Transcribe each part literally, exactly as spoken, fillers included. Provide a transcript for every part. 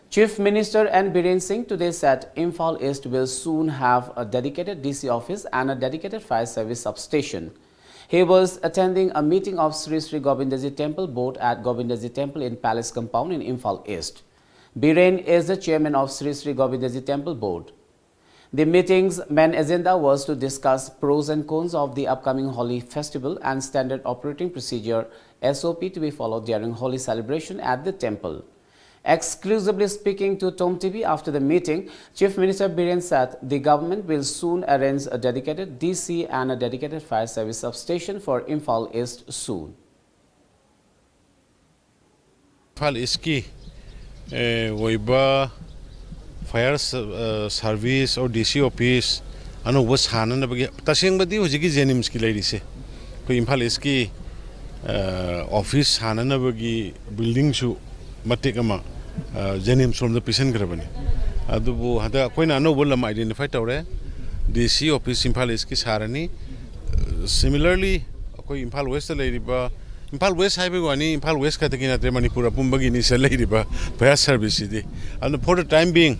Chief Minister N Biren Singh today said Imphal East will soon have a dedicated D C office and a dedicated fire service substation. He was attending a meeting of Sri Sri Govindaji Temple Board at Govindaji Temple in Palace Compound in Imphal East. Biren is the chairman of Sri Sri Govindaji Temple Board. The meeting's main agenda was to discuss pros and cons of the upcoming Holi festival and standard operating procedure, S O P, to be followed during Holi celebration at the temple. Exclusively speaking to Tom T V after the meeting, Chief Minister Biren said the government will soon arrange a dedicated D C and a dedicated fire service substation for Imphal East soon. Imphal ꯏꯁꯀꯤ ꯑꯣꯏꯕ Fire service or ꯗꯤ ꯁꯤ office ꯑꯅꯧꯕ ꯁꯥꯅꯅꯕꯒꯤ, ꯇꯁꯦꯡꯕꯗꯤ ꯍꯧꯖꯤꯛꯀꯤ ꯖꯦꯅꯤꯝꯁꯀꯤ ꯂꯩꯔꯤꯁꯦ ꯑꯩꯈꯣꯏ ꯏꯝꯐꯥꯜ ꯏꯁꯀꯤ office ꯁꯥꯅꯅꯕꯒꯤ ꯕꯤꯜꯗꯤꯡꯁꯨ ꯃꯇꯦꯛ ꯑꯃ ꯖꯦꯅꯤꯝꯁ ꯔꯣꯝꯗ ꯄꯤꯁꯤꯟꯈ꯭ꯔꯕꯅꯤ꯫ ꯑꯗꯨꯕꯨ ꯍꯟꯗꯛ ꯑꯩꯈꯣꯏꯅ ꯑꯅꯧꯕ ꯂꯝ ꯑꯥꯏꯗꯦꯟꯇꯤꯐꯥꯏ ꯇꯧꯔꯦ꯫ ꯗꯤ ꯁꯤ ꯑꯣꯐꯤꯁ ꯏꯝꯐꯥꯜ ꯏꯁꯀꯤ ꯁꯥꯔꯅꯤ꯫ ꯁꯤꯃꯤꯂꯔꯂꯤ ꯑꯩꯈꯣꯏ ꯏꯝꯐꯥꯜ ꯋꯦꯁꯇ ꯂꯩꯔꯤꯕ, ꯏꯝꯐꯥꯜ ꯋꯦꯁ ꯍꯥꯏꯕꯒꯤ ꯋꯥꯅꯤ, ꯏꯝꯐꯥꯜ ꯋꯦꯁ ꯈꯛꯇꯒꯤ ꯅꯠꯇ꯭ꯔꯦ, ꯃꯅꯤꯄꯨꯔ ꯑꯄꯨꯝꯕꯒꯤꯅꯤ ꯁꯤꯗ ꯂꯩꯔꯤꯕ ꯐꯥꯌꯔ ꯁꯥꯔꯚꯤꯁꯁꯤꯗꯤ꯫ ꯑꯗꯨꯅ for the time being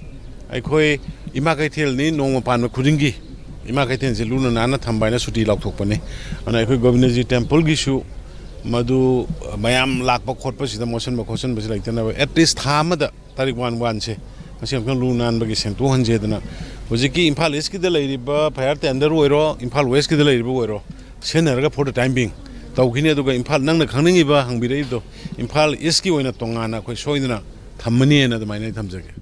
ꯑꯩꯈꯣꯏ ꯏꯃꯥ ꯀꯩꯊꯦꯜꯅꯤ, ꯅꯣꯡꯃ ꯄꯥꯟꯕ ꯈꯨꯗꯤꯡꯒꯤ ꯏꯃꯥ ꯀꯩꯊꯦꯜꯁꯦ ꯂꯨꯅ ꯅꯥꯟꯅ ꯊꯝꯕ ꯍꯥꯏꯅ ꯁꯨꯇꯤ ꯂꯥꯎꯊꯣꯛꯄꯅꯤ꯫ ꯑꯗꯨꯅ ꯑꯩꯈꯣꯏ ꯒꯣꯕꯤꯟꯗꯖꯤ ꯇꯦꯝꯄꯜꯒꯤꯁꯨ ꯃꯗꯨ ꯃꯌꯥꯝ ꯂꯥꯛꯄ ꯈꯣꯠꯄꯁꯤꯗ ꯃꯣꯠꯁꯟꯕ ꯈꯣꯠꯆꯟꯕꯁꯤ ꯂꯩꯇꯅꯕ, ꯑꯦꯠꯂꯤꯁ ꯊꯥ ꯑꯃꯗ ꯇꯥꯔꯤꯛ ꯋꯥꯟ ꯋꯥꯟꯁꯦ ꯃꯁꯤ ꯑꯃꯨꯛꯇꯪ ꯂꯨ ꯅꯥꯟꯕꯒꯤ ꯁꯦꯡꯇꯣꯛꯍꯟꯁꯦꯗꯅ ꯍꯧꯖꯤꯛꯀꯤ ꯏꯝꯐꯥꯜ ꯏꯁꯀꯤꯗ ꯂꯩꯔꯤꯕ ꯐꯥꯌꯔ ꯇꯦꯟꯗꯔ ꯑꯣꯏꯔꯣ, ꯏꯝꯐꯥꯜ ꯋꯦꯁꯀꯤꯗ ꯂꯩꯔꯤꯕ ꯑꯣꯏꯔꯣ, ꯁꯤꯖꯤꯟꯅꯔꯒ for the time being ꯇꯧꯈꯤꯅꯤ꯫ ꯑꯗꯨꯒ ꯏꯝꯐꯥꯜ, ꯅꯪꯅ ꯈꯪꯅꯤꯡꯉꯤꯕ ꯍꯪꯕꯤꯔꯛꯏꯕꯗꯣ, ꯏꯝꯐꯥꯜ ꯏꯁꯀꯤ ꯑꯣꯏꯅ ꯇꯣꯉꯥꯟꯅ ꯑꯩꯈꯣꯏ ꯁꯣꯏꯗꯅ ꯊꯝꯃꯅꯤꯅ ꯑꯗꯨꯃꯥꯏꯅ ꯑꯩ ꯊꯝꯖꯒꯦ꯫